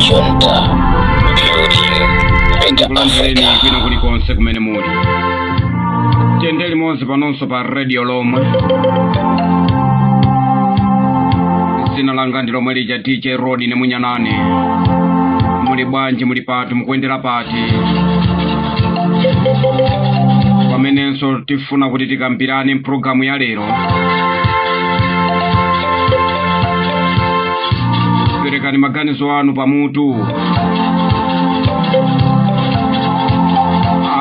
Junta, building better Ndikulandireni Africa. kwina kulikonse kumene muli. Tiyende limodzi panonso pa radio lomwe. Dzina langa ndi lomwe lija, DJ Rod ne Munyanane. Muli bwanji? Muli pati? Mukuyendera pati? Pamenenso tifuna kuti tikambirane mpulogalamu ya lero, perekani maganizo anu pamutu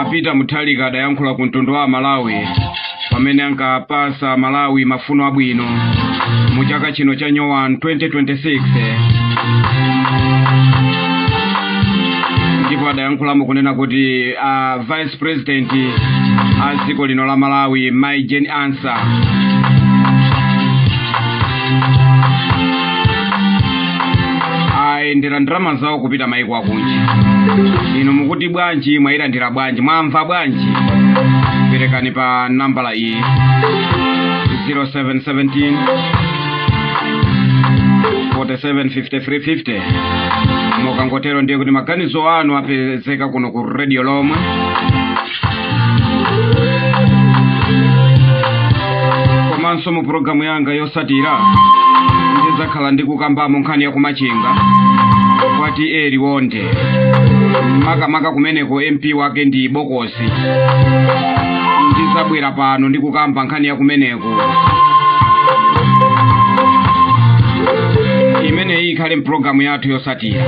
a Peter Mutharika adayankhula ku mtundu wa Malawi pamene ankapasa Malawi mafuno abwino mu chaka chino cha nyowani 2026, ndipo adayankhulamo kunena kuti a vice president a dziko lino la Malawi, Mai Jane Ansah, ayendera ndalama zawo kupita maiko akunja. Inu mukuti bwanji? Mwayilandira bwanji? Mwamva bwanji? Perekani pa nambala iyi, 0717 47 53 50. Mukangotero ndiye kuti maganizo anu apezeka kuno ku radio lomwe. Komanso mu pulogalamu yanga yosatira ndidzakhala ndikukambamo nkhani ya kumachinga kwati Liwonde, makamaka kumeneko MP wake ndi Bokosi. Ndizabwera pano ndikukamba nkhani ya kumeneko. Imeneyi ikhale mpulogalamu yathu yosatira.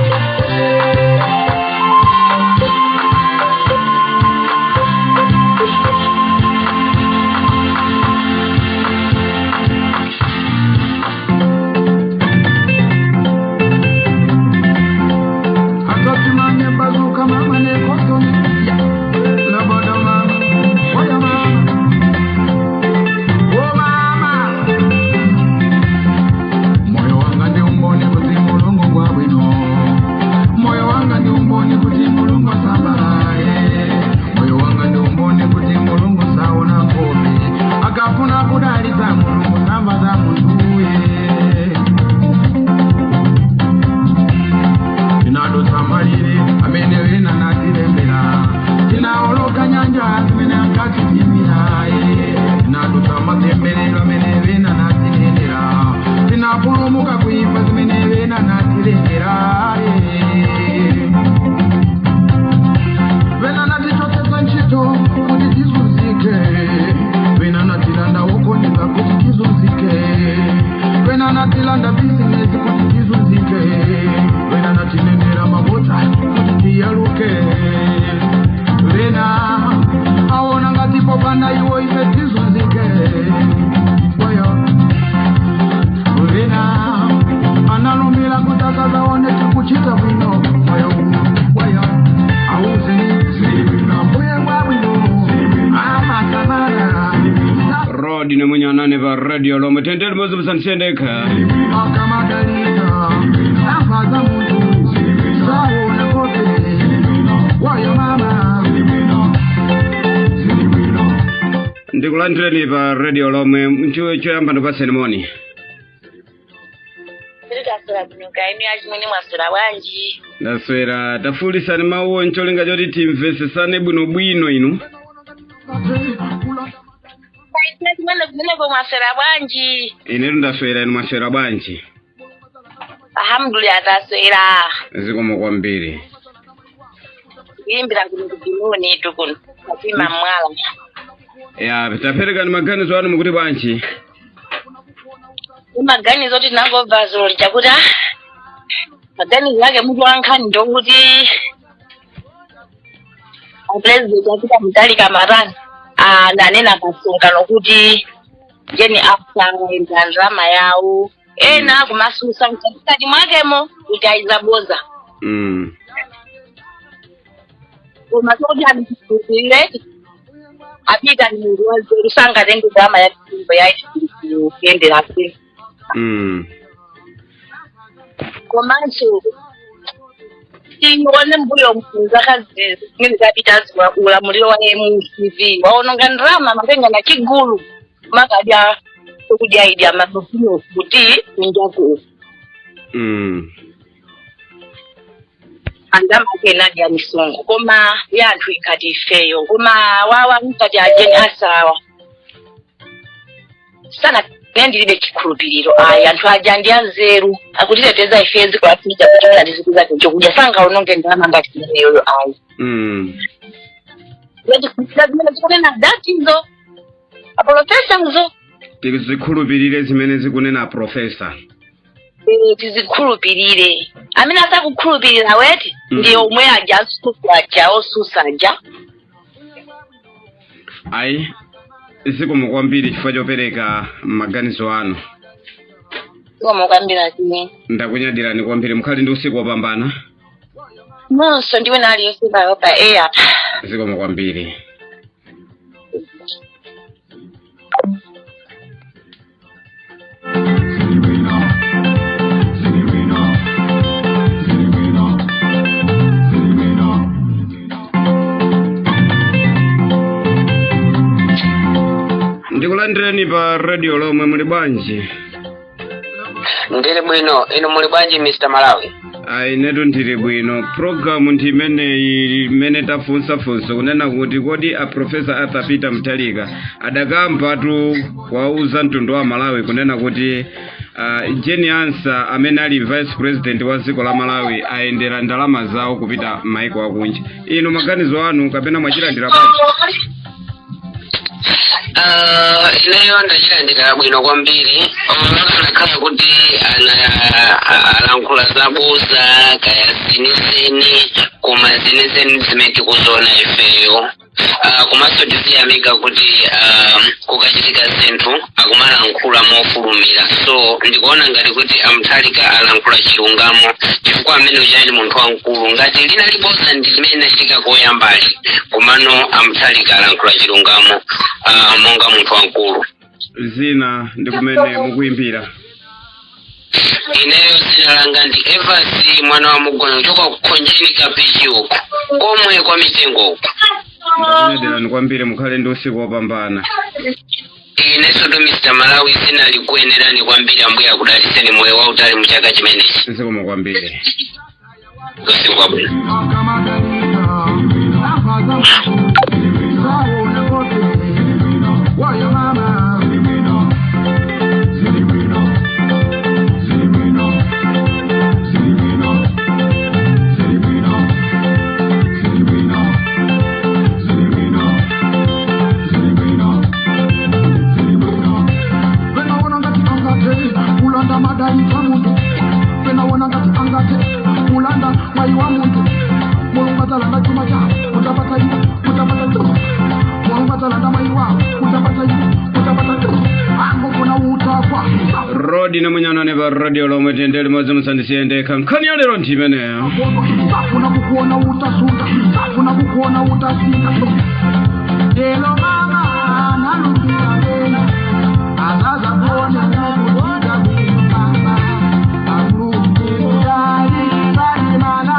Akatimanye bazuka mama ne kotoni Lobodo mama, oya mama, oh mama. Moyo wanga ndi umboni kuti Mulungu ngwa bwino. Moyo wanga ndi umboni kuti Mulungu sambalaye. Moyo wanga ndi umboni kuti Mulungu saona nkhope. Akafuna kudalitsa, Mulungu samba za munthuye. Tinadutsa malire amene wena natilembera, tinaoloka nyanja zimene ankatitimiraye, tinadutsa matemberero amene wena natinenera, tinapulumuka kuifa zimene wena natilengeraye. Wena natichotsetsa ntchito kuti tizunzike, wena natilanda wokondeka kuti tizunzike, wena natilanda bizinesi kuti tizunzike, wena natinenera mabodza kuti tiyaluke. Wena aona ngati popanda iwo ife tizunzike. Oyo wena analumira kuti akazaone tikuchita bwino. Moyo uno wayo auzeni mbuye bwabwino amasamala. Rod ne Munyanane pa radio lomwe. Tiyende limodzi, musandisendekha. Akamadalika afaza muntu saona kote wayo mama. Ndikulandireni pa radio lomwe. Choyamba ndikupatseni moni. Taswera bwino, kaimi achimwene, mwaswera bwanji? Ndaswera. Tafulisani mawuwo ncholinga choti timvesesane bwinobwino inu. Achimwene, kumeneko mwaswera bwanji? Inetu ndaswera. Inu mwaswera bwanji? Alhamdulillah, taswera. Zikomo kwambiri. Kuyimbira kuno kuBenoni tu, kuno kapima mwala. Ya, taperekani maganizo anu. Mukuti bwanji? Maganizo kuti tinangobva zulo chakuti maganizo ake mutu wankhani ndokuti apresident a Peter Mutharika matani ananena pasungano kuti Jane Ansah ayenda ndalama yawo, ena kumasusa mkatikati mwakemo kuti ayizaboza. Koma soti atikhulupirire, a Peter ni munthu wanzeru, sangatenge ndalama ya dziko ya kuyendera kwino. Komanso tione mbuyo mzaka zimene zapita, ulamuliro wa MCP waononga ndalama, matenga na chigulu makadya kudya idya mabufino kuti kunjaku. Andalama ake inali ya misonkho, koma ya anthu ngati ifeyo, koma wawa ngati a Jane Ansah wa sana ine ndilibe chikhulupiriro ayi. Anthu aja ndi anzeru, akutiteteza ife dziko lathuja kuti mwina tizikuza chokudya, sangaononge ndalama ngati imeneyoyo ayi. Tikhulupirira zimene zikunena datizo aprofesazo. Tizikhulupirire zimene zikunena profesa. Eh, tizikhulupirire. Amene asakukhulupirira weti ndi omwe aja asusa aja, osusa aja. Ayi, zikomo kwambiri chifukwa chopereka maganizo anu. Zikomo kwambiri chimene. Ndakunyadirani kwambiri, mukhale ndi usiku wopambana. Nonso ndiwe na aliyense payo pa air. Zikomo kwambiri. Ndikulandireni pa radio lomwe, muli bwanji? Ndili bwino, inu muli bwanji, Mr Malawi? Ayi, inetu ndili bwino. Programu ndi imeneyi imene tafunsa funso kunena kuti kodi a Profesa Arthur Peter Mutharika adakambatu kuwauza mtundu wa Malawi kunena kuti Jane Ansah amene ali vice president wa dziko la Malawi ayendera ndalama zawo kupita maiko akunja. Inu maganizo anu kapena mwachilandira bwanji? Ah, ineyo ndachilandira bwino kwambiri. Akanakhala kuti alankhula zaboza kaya zenizeni, koma zenizeni zimene tikuziona ifeyo. Ah, komanso tiziyamika kuti kukachitika zinthu akumalankhula mofulumira, so ndikuona ngati kuti a Mutharika alankhula chilungamo, chifukwa amene uja ndi munthu wamkulu. Ngati linali boza ndi limene linachitika koyambali, komano a Mutharika alankhula chilungamo monga munthu wamkulu. Zina ndi kumene mukuyimbira? Ineyo dzina langa ndi Evas mwana wa Mugono, kuchoka kukhonjeni Kapichi uku komwe kwa mitengo uku. Ndakunyadirani kwambiri, mukhale ndi usiku wopambana. Inenso tu, Mr Malawi, zina likuyenerani kwambiri. Ambuye akudalitseni moyo wautali mu chaka chimenechi. Zikomo kwambiri. Usiku wabwino. Penawona ngati angate kulanda madalitso a munthu, penawona ngati angate kulanda mwayi wa munthu. Mulungu adzalanda chuma chawo, kudzapatsa iwo, kudzapatsa chuma. Mulungu adzalanda mwayi wawo, kudzapatsa iwo, kudzapatsa chuma. Angofuna utakwa. Rodi namunyanane pa radio lomwe, tiyende limodzi, musandisiye ndekha. Nkhani ya lero ndi imeneyo. Safuna kukuona utasunda, safuna kukuona utasinda. Elo mama nalumbira wena azaza kuona nakuchita bwino mama akulungirali salimana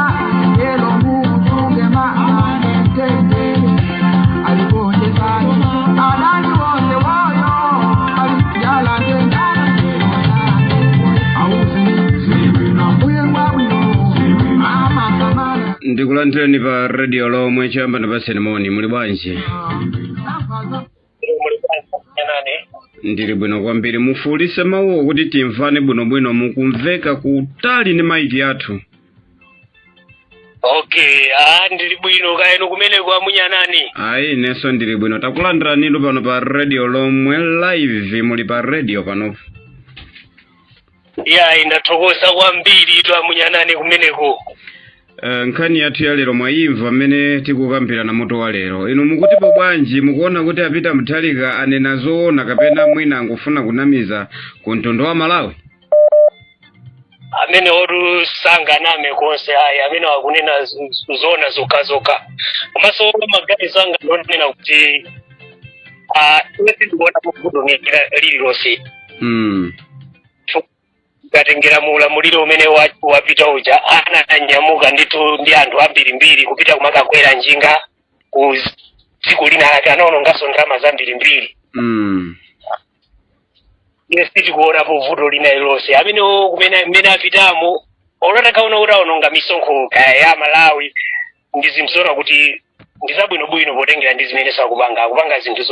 elo musunge mama nentendele alikonjesani adani wose woyo alijalande auzi mbuye ngwabwino amasamala. Ndikulandireni pa radio lomwe. Choyamba ndipaseni moni, muli bwanji? Nani? Ndili bwino kwambiri. Mufuulise mawuwo kuti timvane bwinobwino, mukumveka kutali ndi maiki athu. Okay, ah, ndili bwino, kaya inu kumene kwa munyanani? Ayi, inenso ndili bwino. Takulandiranitu pano pa radio lomwe live, muli pa radio panopo. Iyayi, ndathokoza kwambiri tu amunyanani kumeneko. Nkhani yathu ya lero mwayimva mmene tikukambirana mutu wa lero. Inu mukutipo bwanji? Mukuona kuti a Peter Mutharika anena zoona kapena mwina angofuna kunamiza ku mtundu wa Malawi? Amene otu sanganame konse ayi, amene akunena zoona zokhazokha. Komanso maganizo anga ndonena kuti ine sindikuona vuto lililonse. Katengera mu ulamuliro umene wapita uja, ananyamuka ndithu ndi anthu ambirimbiri kupita kumakakwera njinga ku dziko lina lake, anaononganso ndalama zambirimbiri. Ine sitikuonapo vuto lina lilonse. Amene kumene mmene apitamo Olo atakaona kuti aononga misonkho kaya ya Malawi, ndi zinthu zoona kuti ndi zabwinobwino potengera ndi zimene sakupanga. Akupanga zinthu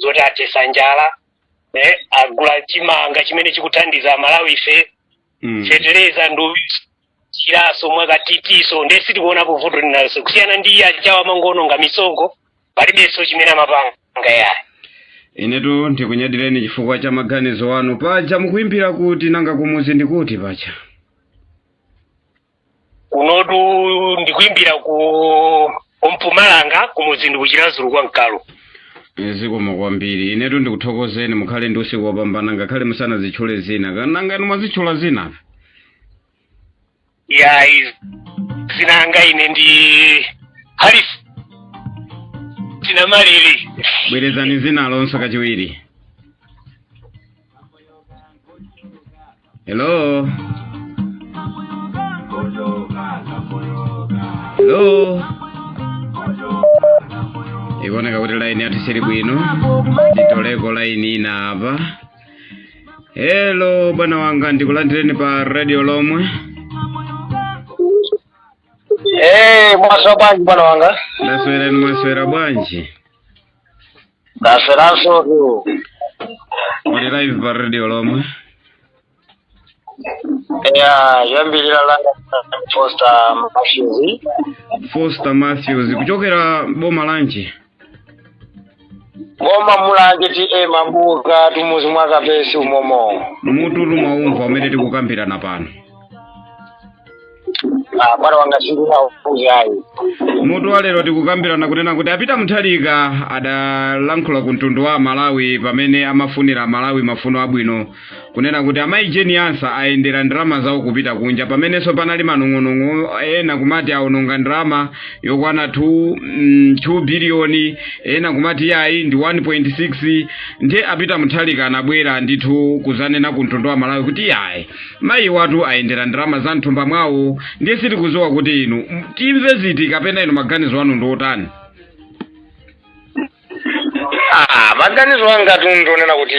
zoti athesa njala, agula chimanga chimene chikuthandiza Malawi ife, fetereza ndi chiraso mwakatitiso, nde sitikuonapo vuto linalonse kusiyana ndi ajawa amangoononga misonkho, palibenso chimene amapanga yayi. Inetu ndikunyadireni chifukwa cha maganizo anu. Paja mukuimbira kuti? Nanga kumuzi ndikuti paja? Kunotu ndikuimbira ku Mpumalanga, kumuzi ndi kuChiradzulu kwa Mkalo. Zikomo kwambiri. Inetu ndikuthokozeni, mukhale ndi usiku wopambana, ngakhale musanazitchule zina. Nanga inu mwazitchula zina? Yayi, zinanga ine ndi Haris Tinamalili. Bwerezani zina lonso kachiwiri. Hello, hello. Ikuoneka kuti laini yathu sili bwino, titoleko laini ina apa. Hello, bwana wanga, ndikulandireni pa radio lomwe. Eh, mwaswera bwanji, bwana wanga? Ndaswera, inu mwaswera bwanji? Ndasweranso tu. Muli live pa radio lomwe. Ya, yambirira langa Foster Matthews. Foster Matthews, kuchokera boma lanji? Boma Mulanje, TA Mabuka, tumuzi mwa Kapesi umomo. Mutu mwaumva umene tikukambirana pano? Ah, bwana wanga, sindinauze ayi. Mutu wa lero tikukambirana kunena kuti a Peter Mutharika adalankhula ku mtundu wa Malawi pamene amafunira Malawi mafuno abwino, kunena kuti amayi Jane Ansah ayendera ndalama zawo kupita kunja, pamenenso panali manong'onong'o ena kumati aononga ndalama yokwana 2 biliyoni, ena kumati yayi ndi 1.6. Ndiye a Peter Mutharika anabwera ndithu kuzanena ku mtundu wa Malawi kuti yayi, mayi watu ayendera ndalama za mthumba mwawo. Ndiye sitikudziwa kuti inu timve ziti kapena inu maganizo anu ndi otani? Ah, maganizo anga tu ndionena kuti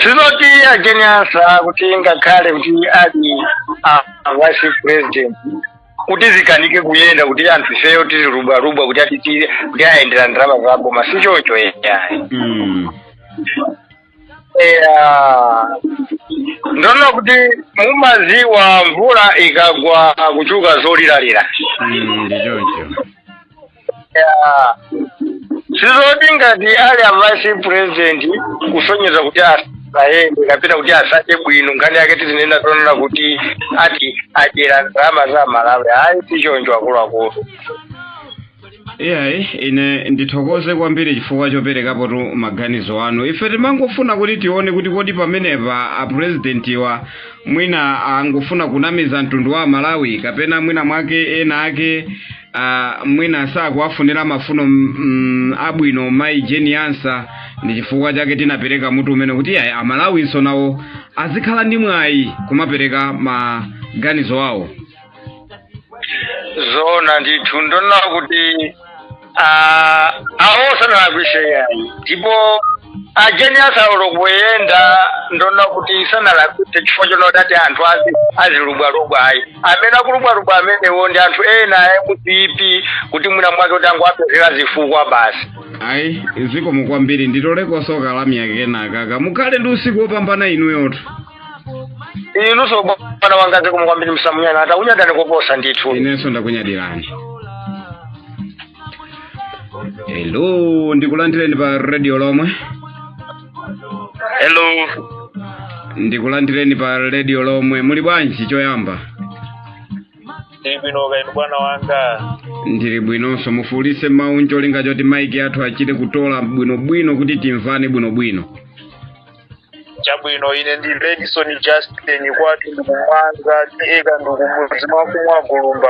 sizoti a Jane Ansah kuti ngakhale kuti ali a vice president kuti zikanike kuyenda kuti anthu ifeyo tizilubwalubwa kuti atitire kuti ayendera ndalama za boma, si choncho yayi. Eya, ndona kuti mumaziwa mvula ikagwa kuchuka zoliralira. Ndi choncho. Eya, sizoti ngati ali a vice president kusonyeza kuti asayende kapena kuti asadye bwino, nkhani yake tizinena tonena kuti ati adyera ndalama za Malawi, ayi, sichoncho akuluakulu. Iyayi, ine ndithokoze kwambiri chifukwa choperekapo tu maganizo anu. Ife timangofuna kuti tione kuti kodi pamenepa apurezidentiwa mwina angofuna kunamiza mtundu wa Malawi, kapena mwina mwake ena ake mwina sakuwafunira mafuno abwino mayi Jane Ansah. Ndi chifukwa chake tinapereka mutu umene kuti iyayi, Amalawinso nawo azikhala ndi mwayi kumapereka maganizo awo. Zona ndithu, ndona kuti awo sanalakwise yayi, ndipo a Jane Ansah olo kuyenda, ndona kuti sanalakwise chifukwa chonoti ati anthu azilubwalubwa, ayi. Amene akulubwalubwa amenewo ndi anthu ena a MCP, kuti mwina mwake kuti angoapezera zifukwa basi. Ayi, zikomo kwambiri. Nditolekonso kalamya kenaka. Mukhale ndi usiku wopambana inuyotu. Inunso bwana wanga, zikomo kwambiri. Msamunyana atakunyadani koposa ndithu. Inenso ndakunyadirani. Hello, ndikulandireni pa radio lomwe. Hello. Ndikulandireni pa radio lomwe. Muli bwanji choyamba? Ndili bwino, kainu bwana wanga? Ndili bwinonso. Mufuulitse mawu ncholinga choti maiki athu achite kutola bwinobwino kuti timvane bwinobwino. Chabwino, ine ndi Redson Justin, kwathu ndikumwanza eka ndikumudzi mwafumu agulumba.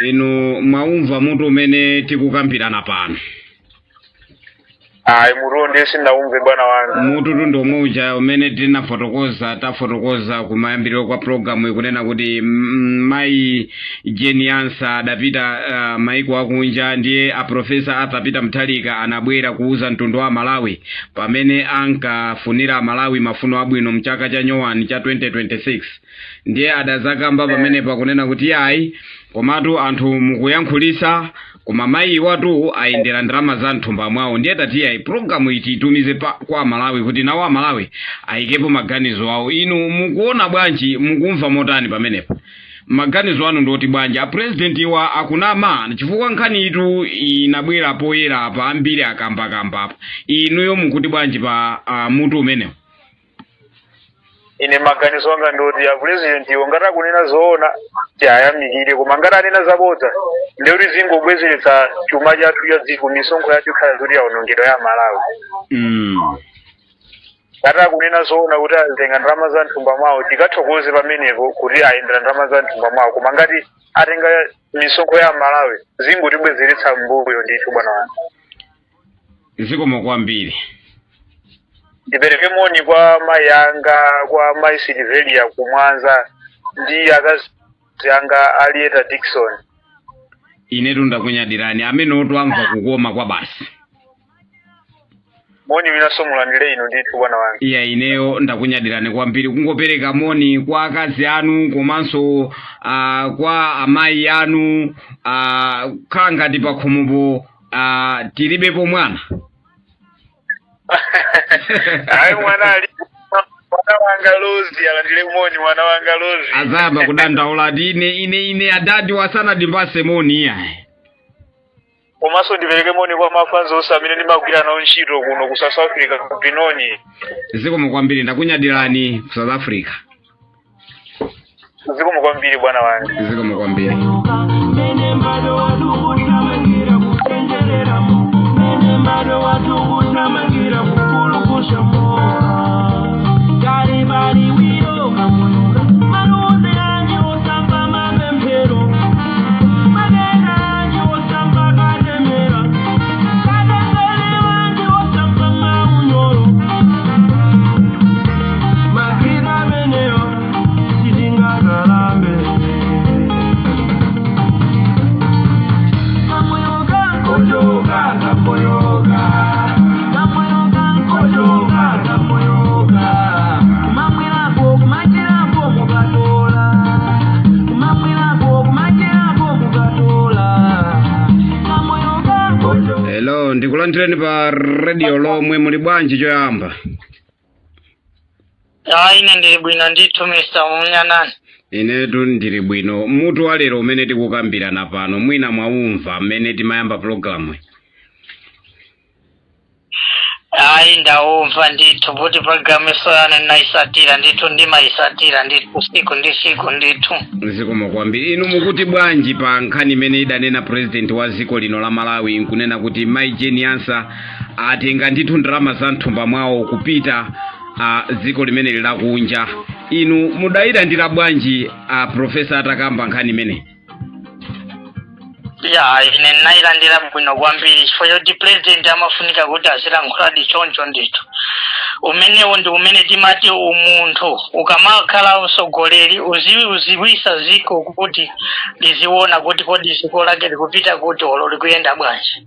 Inu mwaumva mutu umene tikukambirana pano? Ayi, mutuwo ndiye sindinaumve, bwana wanga. Mututu ndi omwe uja umene tinafotokoza, tafotokoza kumayambiriro kwa programu, ikunena kuti mayi Jane Ansah adapita maiko akunja, ndiye a Professor Arthur Peter Mutharika anabwera kuuza mtundu wa Malawi pamene ankafunira Amalawi mafuno abwino mchaka cha nyowani cha 2026. Ndiye adazakamba pamene pakunena kuti ayi, komatu anthu mukuyankhulisa, koma mayi watu ayendera ndalama za mthumba mwawo. Ndiye tati ayi, programu iti itumize kwa Amalawi kuti nawo Amalawi ayikepo maganizo awo. Inu mukuona bwanji? Mukumva motani pamenepo? Maganizo anu ndoti bwanji? Apresident wa akunama? Chifukwa nkhani itu inabwera poyera apa, ambiri akambakamba apa. Inuyo mukuti bwanji pa mutu umenewu? Ine maganizo anga ndoti a president iwo ngati akunena zoona tiyayamikire, koma ngati anena zabodza ndekuti zingobwezeretsa chuma chathu cha dziko, misonkho yathu ikhala zoti yaonongedwa ya Malawi. Ngati akunena zoona kuti atenga ndalama za mthumba mwawo, tikathokoze pamenepo kuti ayendera ndalama za mthumba mwawo, koma ngati atenga misonkho ya Malawi zingotibwezeretsa mbuyo ndithu, bwana wanga. Zikomo kwambiri. Ndipereke moni kwa mayi anga, kwa mayi Silveria kumwanza, ndi akazi anga Alieta Dikson. Inetu ndakunyadirani, amene otu amva kukoma kwa basi. Moni winanso mulandire inu ndithu, bwana wanga. Iya, ineyo ndakunyadirani kwambiri. Kungopereka moni kwa akazi anu komanso kwa amayi anu, khala ngati pakhomopo tilibepo mwana. Ayi, mwana ali, mwana wanga Lozi alandire moni, mwana wanga Lozi. Azayamba kudandaula ati ine adadi wasanadimbase moni iyayi. Komanso ndipereke moni kwa mafanzi onse amene ndimagwira nawo ntchito kuno ku South Africa, ku Benoni. Zikomo kwambiri, ndakunyadirani ku South Africa. Zikomo kwambiri, bwana wanga. Zikomo kwambiri. Mene mbado watukutamangira kuchenjereramo, mene mbado watukutamangira kukulukushamo kali bali wiro kamoyoka maluzi anji osamba mapemphero madenda anji osamba katemera katengele wanji osamba maunyolo magrida meneyo sitingakalambe kamoyoka kojoka kamoyoka kamoyoka kojoka kamoyoka kumamwirapo kumachirapo mukatola kumamwirapo kumachirapo mukatola kamoyoka kojoka. Hello, ndikulandireni pa radio lomwe. Muli bwanji choyamba? Ayi, ine ndili bwino ndithu, Mr. Munyanani. Inetu ndili bwino. Mutu wa lero umene tikukambirana pano mwina mwaumva mmene timayamba programu. Ayi, ndaumva ndithu, kuti programu isoyana ndinayisatira ndithu, ndimayisatira ndithu siku ndi siku ndithu. Zikomo kwambiri. Inu mukuti bwanji pa nkhani imene idanena president wa dziko lino la Malawi nkunena kuti mayi Jane Ansah atenga ndithu ndalama za mthumba mwawo kupita dziko limene lakunja? Inu mudayilandira bwanji professor atakamba nkhani imene? Ya, ine ndinayilandira bwino kwambiri, chifukwa choti president amafunika kuti azilankhuladi choncho ndithu. Umenewo ndi umene timati umunthu. Ukamakhala mtsogoleri uziwisa ziko kuti liziona kuti kodi ziko lake likupita kuti olo likuyenda bwanji.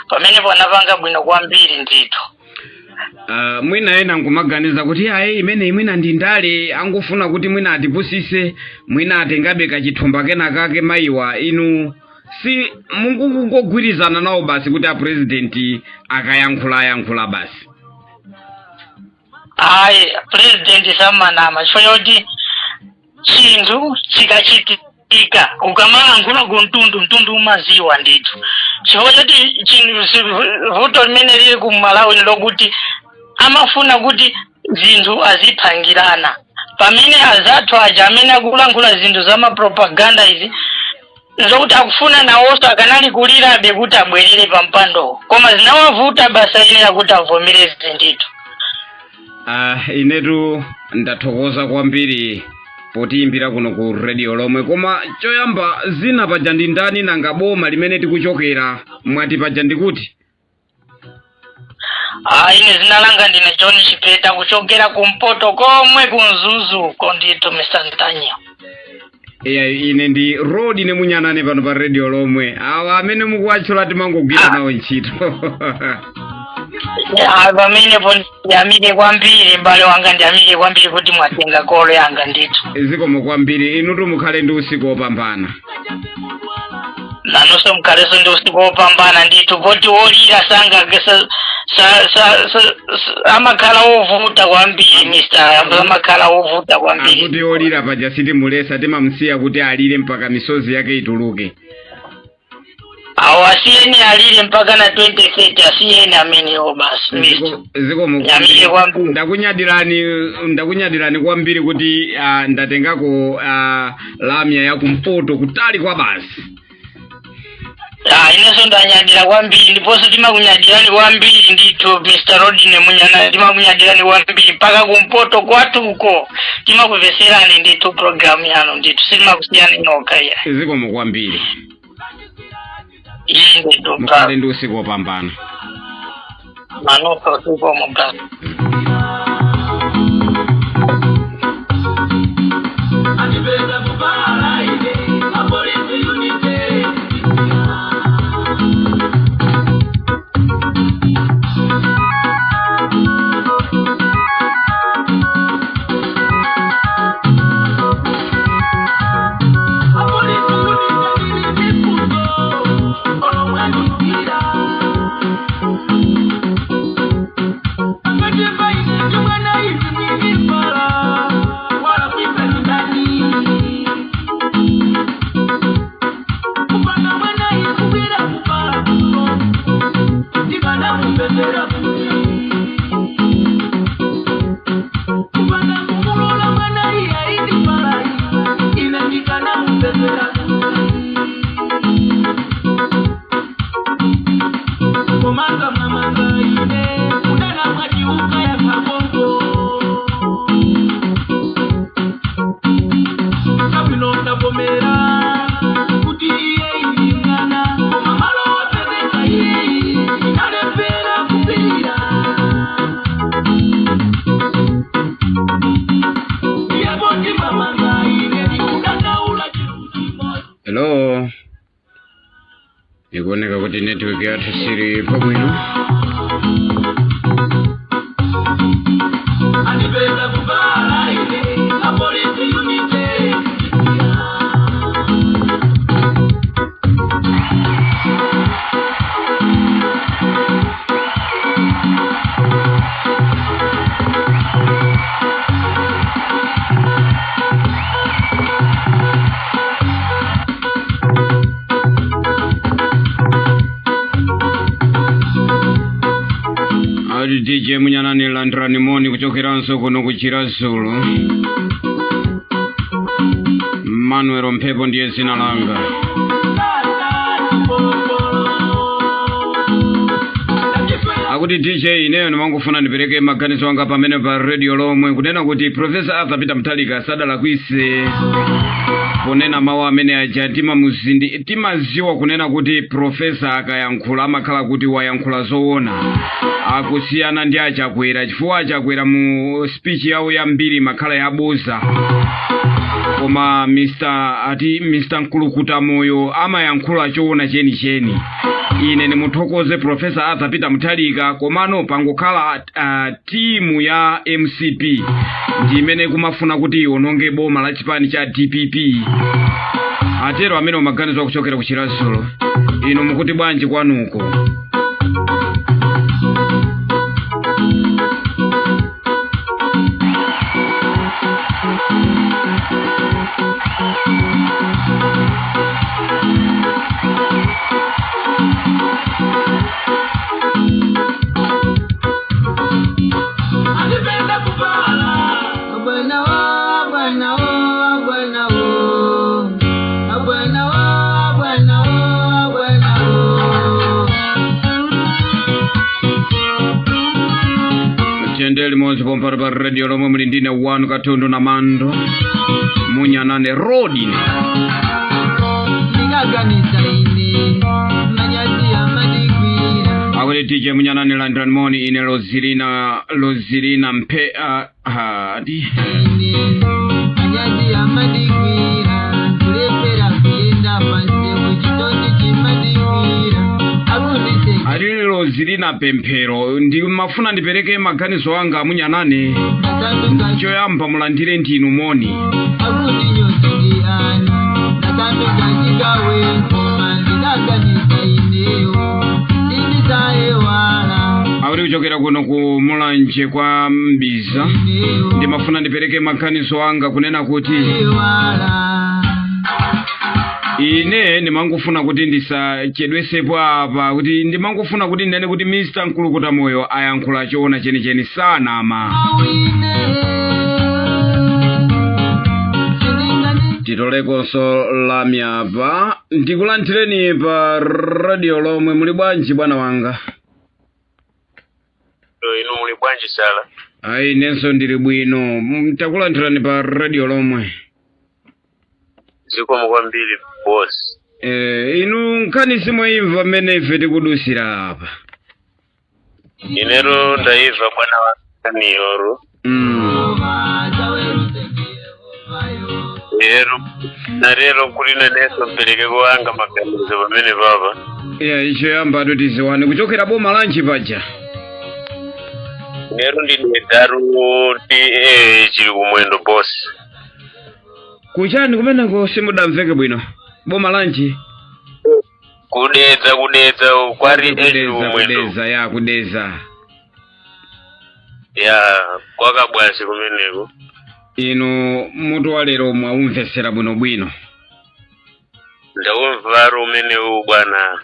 Pamenepo anapanga bwino kwambiri ndithu. Mwina ena nkumaganiza kuti ayi, imene mwina ndi ndale, angofuna kuti mwina atipusise, mwina atengabe kachithumba kena kake mayiwa. Inu si mungogwirizana nawo basi kuti a president akayankhula ayankhula basi? Ayi, president samanama, chifukwa choti chinthu chikachitika ukamalankhula ku mtundu, mtundu umaziwa ndithu, chifukwa choti chinthu vuto limene lili ku Malawi ni lokuti amafuna kuti zinthu aziphangirana, pamene azathu aja amene akulankhula zinthu za mapropaganda izi zokuti akufuna nawonso akanali kulirabe kuti abwerere pa mpandowo, koma zinawavuta basa, yenera kuti avomereze ndithu. Inetu ndathokoza kwambiri potiyimbira kuno ku radio lomwe. Koma choyamba, zina paja ndi ndani nanga? Boma limene tikuchokera mwati paja ndikuti? Ah, ine zina langa ndine John Chipeta kuchokera kumpoto komwe kuMzuzuko ndithu, Mr Ntanyiwa. Iya, ine ndi Rodney Munyanane pano pa radio lomwe. Awa amene mukuwatchula timangogwira nawo ntchito. Ah, pamenepo ndiyamike kwambiri, m'bale wanga, ndiyamike kwambiri kuti mwatenga call yanga ndithu. Zikomo kwambiri. Inutu mukhale ndi usiku wopambana. Nanunso mukhalenso ndi usiku wopambana ndithu, poti wolira sanga sa, sa, sa, sa, sa, amakhala wovuta kwambiri, Mr, amakhala wovuta kwambiri. Akuti olira paja sitimulesa, timamsiya kuti alire mpaka misozi yake ituluke. Awo asiyeni alire mpaka na 2030, asiyeni amenewo basi, Mr. Zikomo. Yamike kwambiri. Ndakunyadirani, ndakunyadirani kwambiri kuti ndatengako lamya ya kumpoto kutali kwa basi. Ah, inenso ndanyadira kwambiri, ndiponso timakunyadirani kwambiri ndithu, Mr Rodney Munyana, timakunyadirani kwambiri mpaka kumpoto kwathuko. Timakumveserani ndithu programu yanu ndithu, sitimakusiyani nokha iya. Zikomo kwambiri. Inde ndithu. Mukhale ndi usiku wopambana. Nanunso, zikomo brother. Andipeza kupala ine apolisi unite. Apolisi unite ndili mifundo olomwandikira akatemba ine ndimwana izi mwinipala wala kuita ndani kupanga mwana iye kubwera kupala kuno ndikanamupezera kuti kupanga kumulola mwana iye aindipala ine ndikanamupezera kuti komanga mwamanga ine kudana mwachiuka ya kabongo kabwino ndavomera kuti iye ili mwana, koma malo wapezeka iyeyi inalepera kupirira iyepoti mwamanga ine ndikudandaula chinthu chimodzi. Hello, ikuoneka kuti network yathu sili pabwino. Andipeza kupala ine apolisi unite. Ali DJ Munyanane, landirani moni kuchokeranso kuno kuChiradzulu. Manuel Mphepo ndiye dzina langa. Akuti DJ, ineyo ndimangofuna ndipereke maganizo anga pamene pa radio lomwe, kunena kuti Professor Arthur Peter Mutharika sadalakwise ponena mawu amene aja. Timamuzindi timaziwa kunena kuti professor akayankhula amakhala kuti wayankhula zoona, akusiyana ndi aChakwera, chifukwa aChakwera mu speech yawo yambiri makhala yaboza, koma Mr ati Mr Mkulukuta Moyo amayankhula choona chenicheni. Ine ndimuthokoze Professor Arthur Peter Mutharika, komano pangokhala timu ya MCP ndi imene kumafuna kuti iononge boma la chipani cha DPP. Atero amene umaganizo kuchokera ku Chiradzulu. Inu mukuti bwanji kwanuko? Andipenda kupala. Bwana wa bwana wa bwana wa bwana wa bwana wa bwana wa. Tiyende limodzi pompano pa radio lomwe muli ndine wanu Katundu na Mando Munyanane Rodney. Ndikaganiza ine manyazi amandigwira. Akuti DJ Munyanani, London moni. Ine Lozilina mpe ati Anyazi amadigwira kulepera kuyenda pansi chitondi chimadigwira akundise. Ati Lozilina pemphero, ndimafuna ndipereke maganizo anga amunyanani. Choyamba mulandire ndinu moni. Akundinyoza ndi ana ndasanduka chigawe koma ndidaganiza ineyo sindizaiwala. Akuti kuchokera kuno ku Mulanje kwa Mbiza, ndimafuna ndipereke maganizo anga kunena kuti iwala. Ine ndimangofuna kuti ndisachedwesepo apa, kuti ndimangofuna kuti ndinene kuti Mr. Mkulukuta Moyo ayankhula choona chenicheni, sanama. Awine sindingani. Titolekonso lamyapa. Ndikulandireni pa radio lomwe, muli bwanji bwana wanga? Inu muli bwanji sala? Ayi, inenso ndili bwino. Takulandirani pa radio lomwe. Zikomo kwambiri, boss. Inu nkhani simwayimva mmene ife tikudusira apa? Ineru ndaimva, bwana wanganiyoro. Lero narero kuli nanenso mpereke kuwanga maganizo pamene papa. Yeah, ichoyamba tiziwane, kuchokera boma lanji paja? Lero ndine daru ti chili kumwendo, boss. Kuchani kumeneko? Simudamveke bwino, boma lanji? Kudedza, Kudedza kwari echi. Kudeza. Kumwendo. Kudeza, ya, Kudeza. Ya, kwakabwasi kumeneko. Inu mutu wa lero mwaumvesera bwinobwino? Ndaumvaro umenewu, bwana.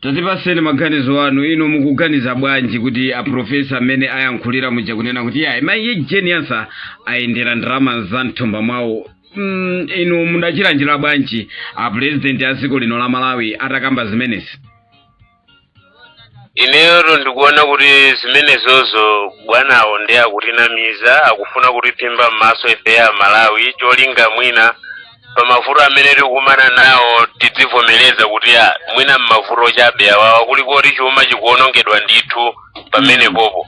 Tatipaseni maganizo anu. Inu mukuganiza bwanji kuti aprofesa amene ayankhulira muja kunena kuti yayi, mayi Jane Ansah ayendera ndalama za mthumba mwawo, inu mudachilanjira bwanji apresident a dziko lino la Malawi atakamba zimenezi? Ineyo ndikuona kuti zimenezozo bwanawo ndi akutinamiza, akufuna kutiphimba m'maso ife ya Malawi, cholinga mwina pamavuto amene tikukumana nawo tidzivomereza kuti a mwina mmavuto chabe awawa, kuliko chuma chikuwonongedwa ndithu pamenepopo.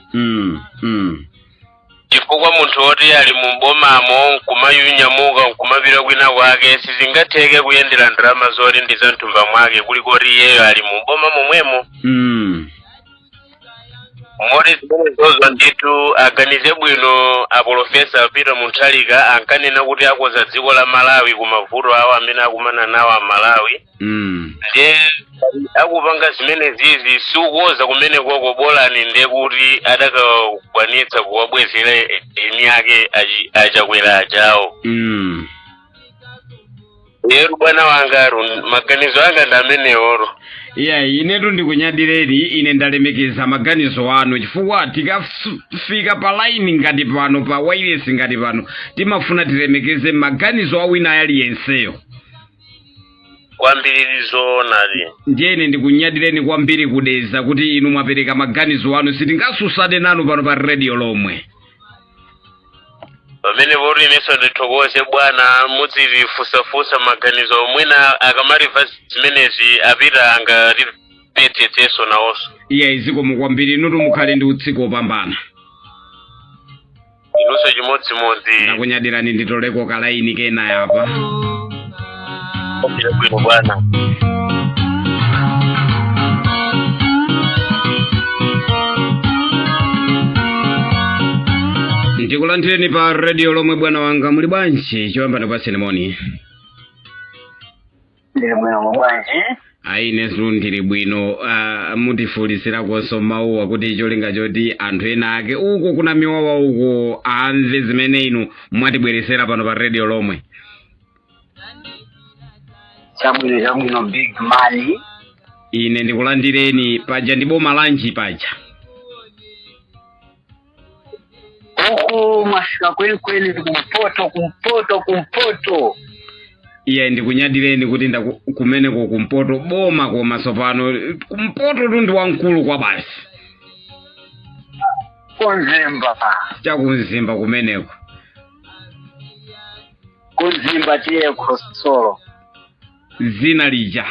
Chifukwa munthu woti ali mubomamo nkumayunyamuka nkumapita kwina kwake, sizingatheke kuyendera ndalama zoti ndi za mthumba mwake, kuliko iyeyo ali muboma momwemo. Moti zimenezozo ndithu aganize bwino aprofesa Peter Mutharika. Ankanena kuti akonza dziko la Malawi ku mavuto awo amene akumana nawo a Malawi. Ndiye akupanga zimene zizi sikukonza kumene koko, bolani ndiye kuti adakakwanitsa kuwabwezera eni ake achakwera ajawo. Lero bwana wangaru, maganizo anga ndi ameneworo. Iya, inetu ndikunyadireni, ine ndalemekeza maganizo anu, chifukwa tikafika pa line ngati pano, pa wireless ngati pano, timafuna tilemekeze maganizo a wina aliyenseyo. Kwambiri, zoonadi. Ndiye ine ndikunyadireni kwambiri Kudeza kuti inu mwapereka maganizo anu, sitingasusane nanu pano pa radio lomwe. Pamene poti inenso ndithokoze bwana, mudzitifusafusa maganizo, mwina akamaliva zimenezi apita angatipetsetsenso nawonso. Iya, zikomo kwambiri, inutu mukhale ndi utsiku wopambana. Inunso chimodzimodzi. Ndakunyadirani. Nditoleko kalaini kena yapa. Bwino bwana. Ndikulandireni pa radio lomwe, bwana wanga, muli bwanji? Choyamba ndikupatseni moni. Ndili bwino, bwanji? Ayi, inenso ndili bwino. Mutifulitsirakonso mawuwa kuti cholinga choti anthu ena ake uko kuna miwawa uko amve zimene inu mwatibweresera pano pa radio lomwe. Chabwino, chabwino, big man. Ine ndikulandireni. Paja ndi boma lanji paja? Huku mwafika kwenikweni kumpoto, kumpoto, kumpoto. Iye, ndikunyadireni kuti kumeneko kumpoto boma, koma tsopano kumpoto tu ndi wamkulu kwa basi. Kunzimba. Chakumzimba kumeneko. Kunzimba, tiye khosolo. Zina lija?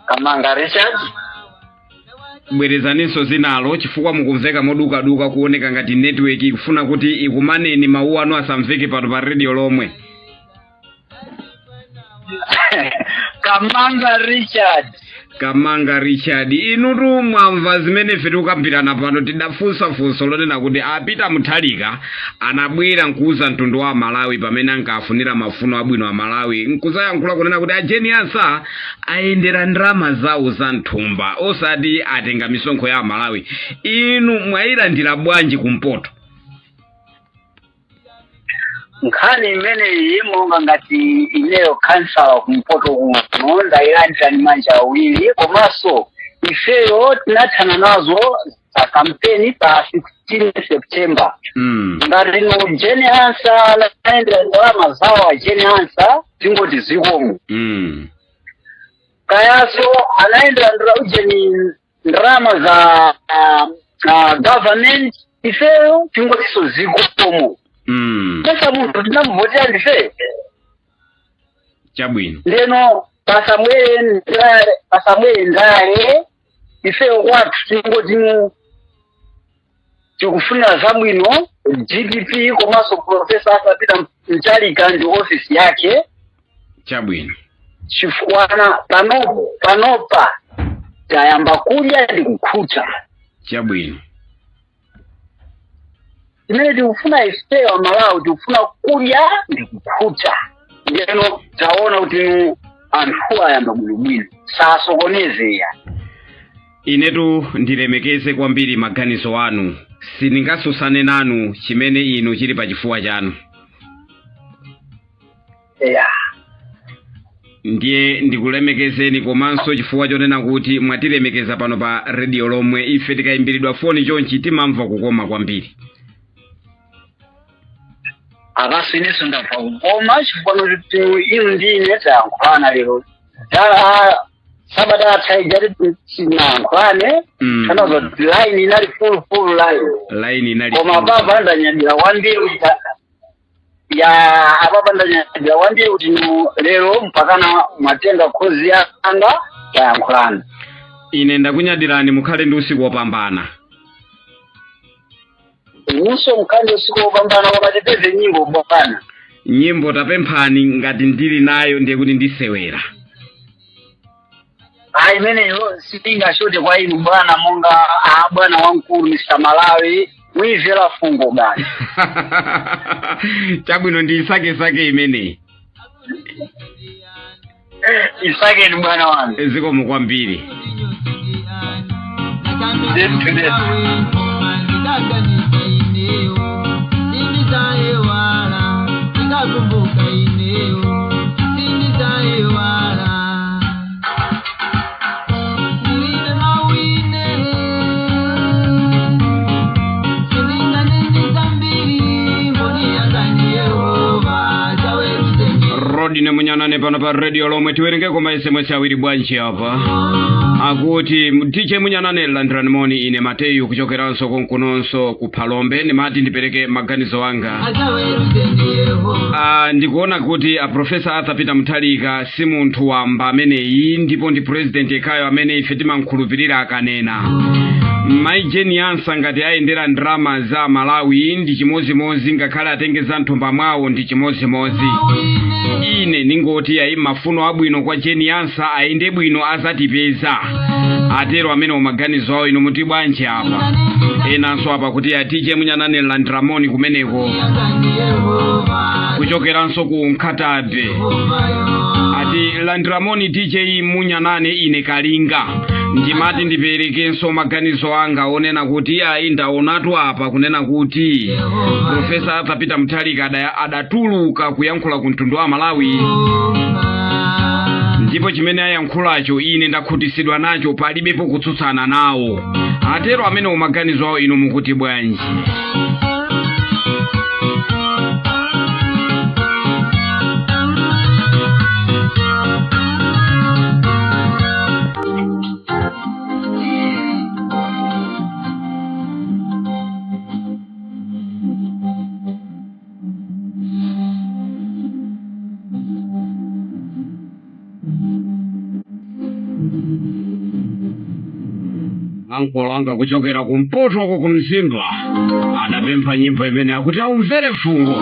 Kamanga Richard. Bwerezaninso zinalo chifukwa mukumveka modukaduka, kuoneka ngati network ikufuna kuti ikumaneni, mawu anu asamveke pano pa radio lomwe. Kamanga Richard. Kamanga Richard, inutu mwamva zimene ife tikukambirana pano. Tidafunsa funso lonena kuti a Peter Mutharika anabwera nkuuza mtundu wa Malawi pamene ankafunira mafuno abwino a Malawi, nkuzayankhula kunena kuti a Jane Ansah ayendera ndalama zawo za mthumba, osati atenga misonkho ya Malawi. Inu mwayilandira bwanji kumpoto? Nkhani imeneyi, monga ngati ineyo khansala kumpoto kuno, ndayilandira ndi manja awiri. Komanso ifeyo tinathana nazo za kampeni pa 16 September. Ngati no Jane Ansah anayendera ndalama zawo a Jane Ansah, tingoti zikomo. Kayaso anayendera ujeni ndalama za government, ifeyo tingotiso zikomo. Pesa munthu tinamuvotera ndife. Chabwino. Ndeno pasamwere ndale, pasamwere ndale. Ifeyo kwathu tingoti tikufunira zabwino DPP komanso Professor Arthur Peter Mutharika ndi ofisi yake. Chabwino. Chifukwa panopa tayamba kudya ndi kukhuta. Chabwino. Chimene tikufuna ifeyo Amalawi, tikufuna kudya ndi kukhuta. Ndeno taona kuti nu anthu ayamba bwinobwino, sasokonezeya. Inetu ndilemekeze kwambiri maganizo anu, sindingasusane nanu chimene inu chili pachifuwa chanu. Ndiye ndikulemekezeni komanso chifukwa chonena kuti mwatilemekeza pano pa radio lomwe. Ife tikayimbiridwa foni chonchi timamva kukoma kwambiri. Akaso inenso ndamva kukoma chifukwa kuti inu ndi ine tayankhulana lero. Dala sabata atha ija tinayankhulane. Tanazo line inali full, full line. Line inali Koma full. apapa ndanyadira kwambiri kuti ya, apapa ndanyadira kwambiri kuti lero mpakana mwatenga call yanga, tayankhulana. Ine ndakunyadirani, mukhale ndi usiku wopambana. Inunso mukhale usiku wopambana, koma tipeze nyimbo bwana. Nyimbo tapemphani, ngati ndili nayo ndiye kuti ndisewera. Ayi, imeneyo sitingashote kwa inu bwana, monga a bwana wamkulu Mr Malawi, mwimvera fungo bwana. Chabwino, ndiyisakesake imeneyi. Isakeni bwana wanga. Zikomo kwambiri. Ndithu, ndithu. Sindizayiwala, ndikakumbuka ineyo, sindizayiwala. Ndilibe mawine, sindinganene zambiri, mboni yanga ni Yehova zaweruze. Rodine Munyanane pano pa radio lomwe. Tiwerengeko ma SMS awiri bwanji apa. Akuti, "DJ Munyanane, landirani moni. Ine Mateyu kuchokeranso konkunonso ku Phalombe. Ndimati ndipereke maganizo anga." Azaweruze ndi Yehova. Ndikuona kuti a Professor Arthur Peter Mutharika si munthu wamba ameneyi, ndipo ndi president yekhayo amene ife timankhulupirira akanena. Mai Jane Ansah ngati ayendera ndalama za Malawi ndi chimozimozi, ngakhale atenge za mthumba mwawo ndi chimozimozi. Ine ningoti ayi, mafuno abwino kwa Jane Ansah, ayende bwino, azatipeza. Atero amene maganizo awo. Inu muti bwanji apa? Enanso apa kuti, "A DJ Munyanane, landiramoni kumeneko kuchokeranso ku Nkhatabe." Ati, "Landiramoni DJ Munyanane, ine Kalinga. Ndimati ndiperekenso maganizo anga onena kuti ayi, ndaonatu apa kunena kuti Professor Arthur Peter Mutharika adatuluka kuyankhula ku mtundu wa Malawi, ndipo chimene ayankhulacho ine ndakhutisidwa nacho, palibepo kutsutsana nawo." Atero amene maganizo awo. Inu mukuti bwanji? Ankolo anga kuchokera kumpoto uko kumzimba adapempha nyimbo imene akuti aumvere fungo.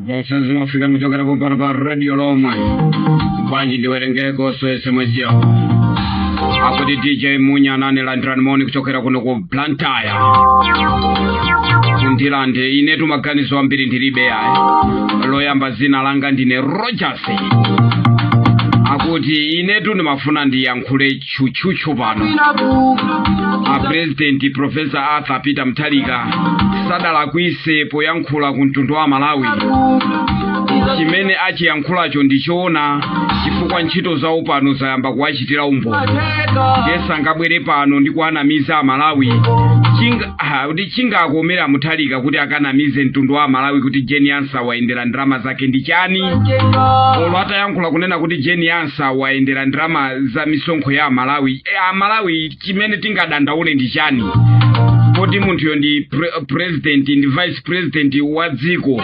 Zonse zimafika kuchokera pompano pa Radio Lomwe. Bwanji ndiwerengeko SMS yawo. Akuti DJ Munyanane, landirani moni kuchokera kuno ku Blantyre, Ndilande. Inetu maganizo ambiri ndilibe ayi. Loyamba, zina langa ndine Rogers. Akuti inetu ndimafuna ndiyankhule tchutchutchu pano. A President Professor Arthur Peter Mutharika sadalakwise poyankhula ku mtundu wa Malawi. Chimene achiyankhulacho ndichoona, chifukwa ntchito zawo pano zayamba kuwachitira umboni. Ndiye sangabwere pano ndi kuanamiza Amalawi. Kuti chingakomera Mutharika kuti akanamize mtundu wa Malawi kuti Jane Ansah wayendera ndalama zake ndi chani? Olo atayankhula kunena kuti Jane Ansah wayendera ndalama za misonkho ya Amalawi, Amalawi chimene tingadandaule ndi chani, poti munthuyo ndi president, ndi vice president wa dziko?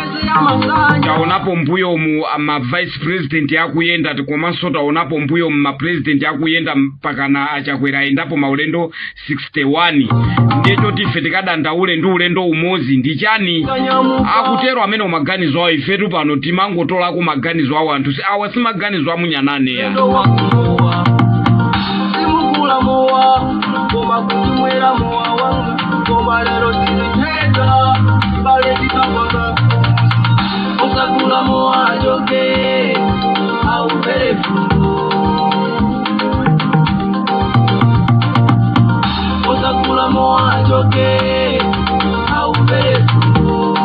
Taonapo mbuyomu ma vice president akuyenda, komanso taonapo mbuyomu ma president akuyenda, mpakana Achakwera ayendapo maulendo 61. Ndiye choti ife tikadandaule ndi ulendo umodzi ndi chani? Akutero amene maganizo awo. Ifetu pano timangotolako maganizo awo anthu. Awa si maganizo amunyanane ya. Simukula mowa koma kutimwera mowa wanga, koma lero sizitheka ibale tikapanga usakula mowa achoke aumvere fungo. Usakula mowa achoke aumvere fungo.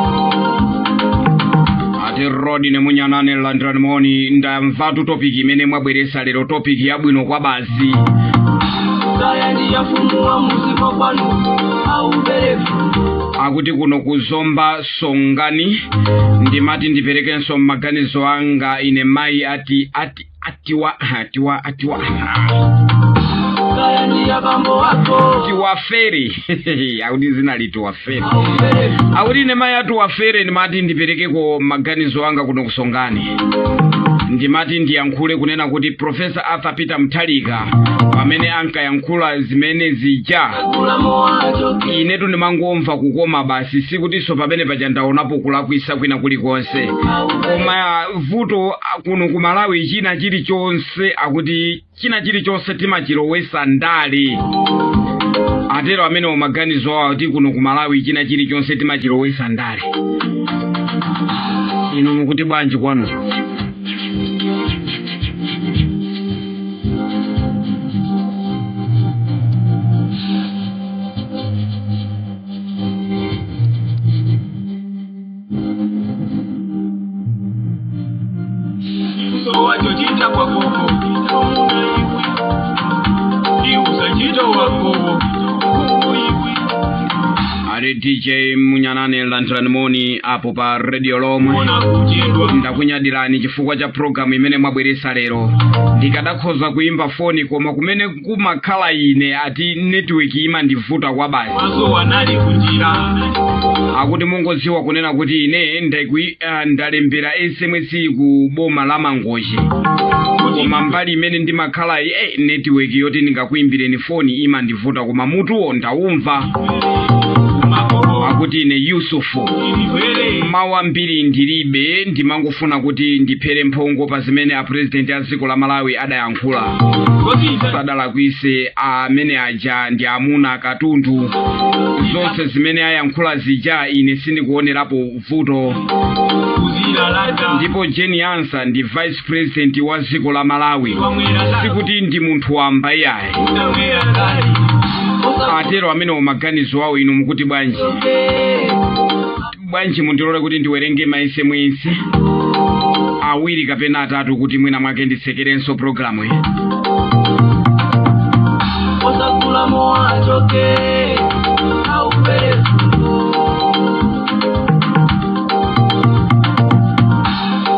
Ati Rodi nemunyanane, landirani moni. Ndamvatu topic imene mwabweresa lero, topic yabwino kwa basi. Kaya ndiyafumu wa muzima kwanu aumvere fungo. Akuti kuno kuzomba Songani, ndimati ndiperekenso maganizo anga. Ine mayi ati ati atiwa atiwa atiwa Kaya ndiyabambo wako Tiwafere. Akuti zina litiwafere. Aumvere fungo. Akuti ine mayi ati wafere, ndimati ndiperekeko maganizo anga kuno kusongani. Ndimati ndiyankhule kunena kuti Professor Arthur Peter Mutharika pamene ankayankhula zimene zija, Kula mowa achoke inetu ndimangomva kukoma basi. Sikutinso pamene paja ndaonapo kulakwisa kwina kulikonse, koma vuto kuno ku Malawi, china chilichonse, akuti china chilichonse timachilowesa ndale. Atero amene maganizo awo, kuti kuno ku Malawi china chilichonse timachilowesa ndale. Inu mukuti bwanji kwanu? Wachochita kwakoko iusachita wakowo. Ali DJ Munyanane, landirani moni apo pa Radio Lomwe. Ona kuchedwa. Ndakunyadirani chifukwa cha programu imene mwabweresa lero. Ndikadakhoza kuimba foni, koma kumene kumakhala ine ati network imandivuta kwa basi. Maso wanali kunjira. Akuti mungodziwa kunena kuti ine ndalembera SMS ku boma la Mangochi, koma mbali imene ndimakhala network yoti ndingakuimbireni foni imandivuta, koma mutuwo ndawumva. Akuti ine Yusufu, mawu ambiri ndilibe, ndimangofuna kuti ndiphere mphongo pa zimene apurezidenti a dziko la Malawi adayankhula. Sadalakwise amene aja ndi amuna katundu. Zonse zimene ayankhula zija ine sindikuonerapo vuto. Ndipo Jane Ansah ndi vice president wa dziko la Malawi, sikuti ndi munthu wamba iyayi. Atero amenewo maganizo awo. Inu mukuti bwanji? Bwanji mundilole kuti ndiwerenge ma SMS awiri kapena atatu kuti mwina mwake nditsekerenso programu iyi. Osakula mowachoke aupere fungo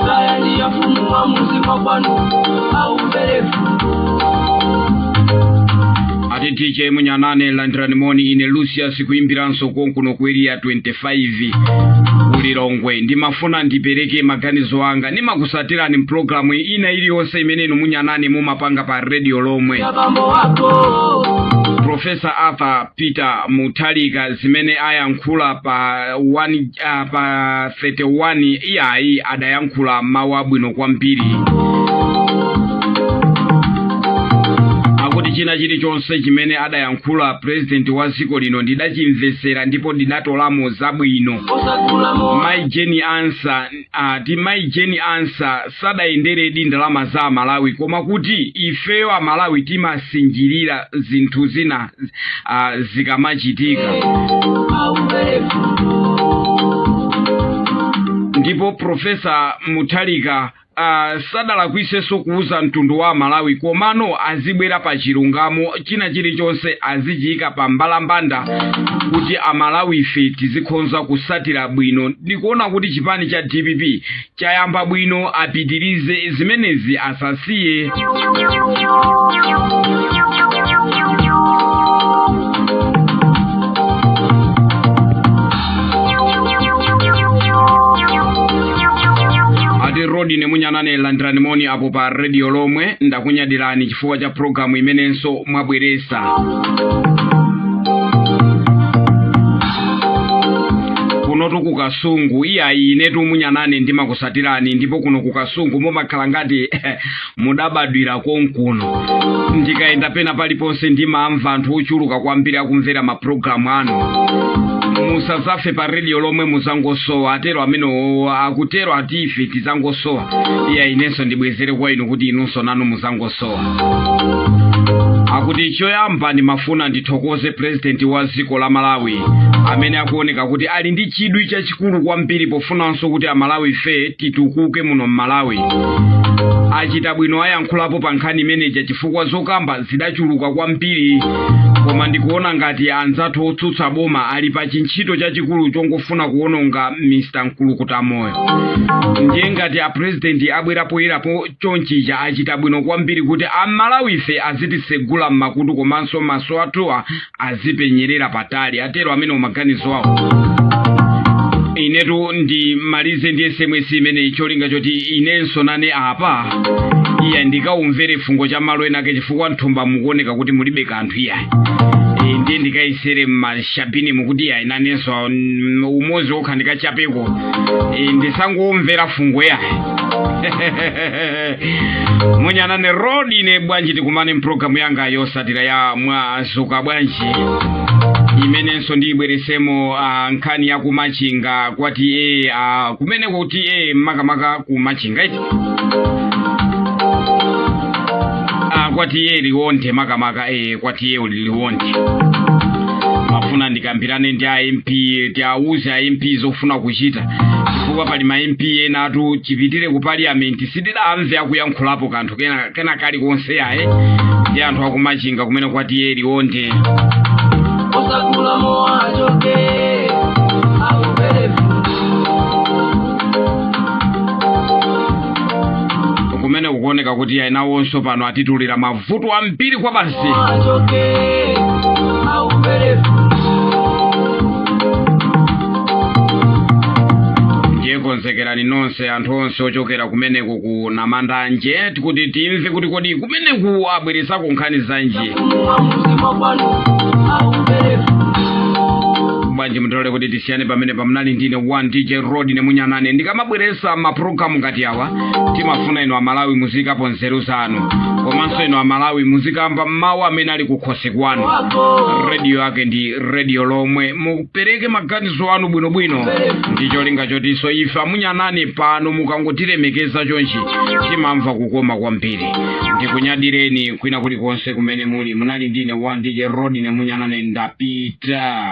kaya ndiya mfumu wa muzima kwanu aupere fungo. Ati DJ Munyanane, landirani moni. Ine Lucius kuyimbiranso konkuno ku Area 25 kuLilongwe. Ndimafuna ndipereke maganizo anga. Ndimakusatirani mpulogalamu ina iliyonse imene inu Munyanane mumapanga pa radio lomwe. Bambo wako. Profesa Arthur Peter Mutharika zimene ayankhula pa 1, pa 31, iyayi, adayankhula mawu abwino kwambiri. Akuti china chilichonse chimene adayankhula president wa dziko lino ndidachimvesera ndipo ndidatolamo zabwino. Mai Jane Ansah, ati Mai Jane Ansah sadayenderedi ndalama za Amalawi, koma kuti ifeyo Amalawi timasinjirira zinthu zina zikamachitika. Ndipo Profesa Mutharika sadalakwisenso kuuza mtundu wa Malawi, komano azibwera pa chilungamo, china chilichonse azichiyika pa mbalambanda kuti Amalawi ife tizikhonza kusatira bwino. Ndikuona kuti chipani cha DPP chayamba bwino, apitirize zimenezi, asasiye. Ati Rodine Munyanane, landirani moni apo pa radio lomwe. Ndakunyadirani chifukwa cha programu imenenso mwabweresa. Kunotu ku Kasungu, iyayi, inetu Munyanane ndimakusatirani, ndipo kuno ku Kasungu mumakhala ngati mudabadwira konkuno. Ndikayenda pena paliponse ndimamva anthu ochuluka kwambiri akumvera mapulogalamu anu. Musazafe pa radio lomwe, muzangosowa. Atero amene akutero, ati ife tizangosowa. Iya, inenso ndibwezere kwa inu kuti inunso nanu muzangosowa. Akuti choyamba ndimafuna ndithokoze president wa dziko la Malawi amene akuoneka kuti ali ndi chidwi chachikulu kwambiri pofunanso kuti Amalawi ife titukuke muno m'Malawi. Achita bwino ayankhulapo pa nkhani imeneja chifukwa zokamba zidachuluka kwambiri, koma ndikuona ngati anzathu otsutsa boma ali pa chintchito chachikulu chongofuna kuwononga Mr Mkulukutamoyo. Ndiye ngati apurezidenti abwera poyerapo chonchija, achita bwino kwambiri kuti Amalawi ife azitisegula m'makutu komanso maso athuwa azipenyerera patali. Atero amene maganizo awo. Inetu ndimalize ndi SMS imeneyi, cholinga choti inenso nane apa, iya, ndikaumvere fungo cha malo enake chifukwa mthumba mukuoneka kuti mulibe kanthu. Iya, ndiye ndikayesere mmashabini mukuti iya, nanenso umodzi wokha ndikachapeko. Ndisangomvera fungo ya Munyanane Road. Ine bwanji tikumane mpulogalamu yanga yosatira ya Mwazuka Bwanji, imenenso ndiyibweresemo nkhani ya kumachinga kwa TA, kumene kuti makamaka kumachinga iti kwa TA Liwonde, makamaka kwa TA Liwonde. Mafuna ndikambirane ndi a MP, tiawuze a MP zofuna kuchita, chifukwa pali ma MP ena atu chipitire ku parliament sitidamve akuyankhulapo kanthu kena kalikonse yaye, ndi anthu akumachinga kumene kwa TA Liwonde. Osakula mowachoke aupere kumene kukuoneka kuti ayi, nawonso pano atitulira mavuto ambiri kwa basi. Mowachoke aupere Ndiye konzekerani nonse, anthu onse ochokera kumeneko ku Namandanje, kuti timve kuti kodi kumeneku abweresako nkhani zanji. Mfumu wa muzima kwanu aupere Bwanji mndilo Mundilole kuti tisiyane pamene pamunali ndine 1 DJ Rod Munyanane. Ndikamabweresa mapulogalamu ngati awa, timafuna inu Amalawi muzikapo nzeru zanu, komanso inu Amalawi muzikamba mawu amene ali kukhosi kwanu. Rediyo yake ndi rediyo lomwe mupereke maganizo anu bwinobwino, ndi cholinga chotinso ife amunyanane pano mukangotilemekeza chonchi timamva kukoma kwambiri. Ndikunyadireni kwina kulikonse kumene muli. Munali ndine 1 DJ Rod Munyanane, ndapita.